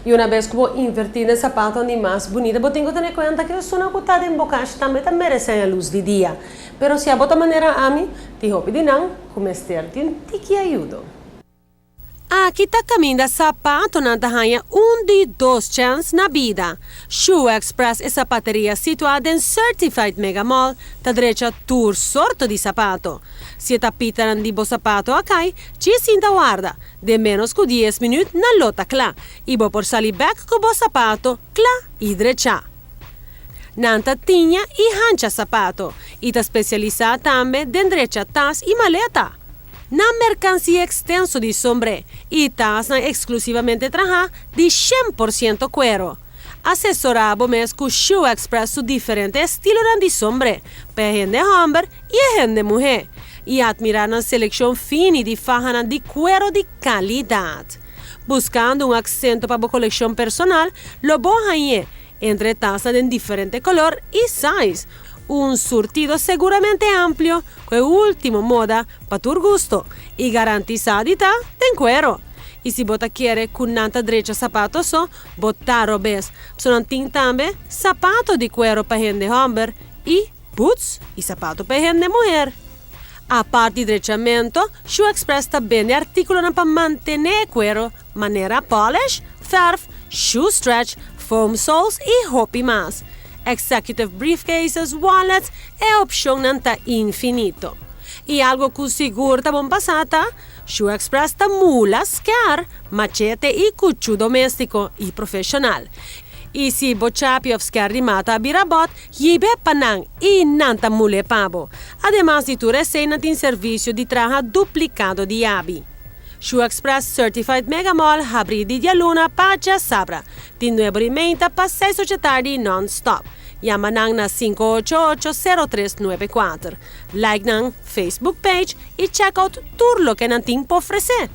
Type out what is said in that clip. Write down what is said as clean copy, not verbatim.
Y una vez cu bo inverti den sapato di mas bunita, bo tin cu tene cuenta cu esunnan cu ta den bo cas tambe ta merece e luz di dia. Pero si abo ta manera ami, tin hopi di nan cu mester di un tiki ayudo. Aki ta caminda sapatonan ta haya un di dos chens na bida. Shoe Express, e sapateria situa den Certified Mega Mall, ta drecha tur sorto di sapato. Si e tapitanan di bo sapato a cay, djis sinta warda. Den menos cu 10 minuut nan lo ta cla y bo por sali bek cu bo sapato cla y drecha. Nan ta tiña y hancha sapato y ta specialisa tambe den drecha tas y maleta. Nan mercancia extenso di sombre y tasnan exclusivamente traha di 100% cuero. Asesora bo mes cu Shoe Express su diferente estilonan di sombre, pa hende homber y hende muhe. Y admira nan seleccion fini di fahanan di cuero di calidad. Buscando un acento pa bo coleccion personal, lo bo hañ'e entre tas den diferente color y size. Un surtido seguramente amplio cu e ultimo moda pa tur gusto y garantisa di ta den cuero. Y si bo ta kere cu nan ta drecha sapato so, bo ta robes. So nan tin tambe sapato di cuero pa hende homber y boots y sapato pa hende muher. Aparte di drechamento, Shoe Express ta bende articulonan pa mantene cuero, manera polish, verf, shoe stretch, foam soles y hopi mas. Executive briefcases, wallets e opcionnan ta infinito. Y algo cu sigur ta bon pa sa ta, Shoe Express ta mula, sker, machete y cuchu domestico y profesional. Y si bo chapi of sker di mata bira bot, hib'e pa nan y nan ta mul'e pa bo. Ademas di tur esey, nan tin servicio di traha duplicado di yabi. Shoe Express Certified Mega Mall, habri di dialuna pa diasabra. Di 9:30 pa 6 di atardi non-stop. Yama nan na 588-0394. Like nan Facebook page y check out tur loke nan tin pa ofrece.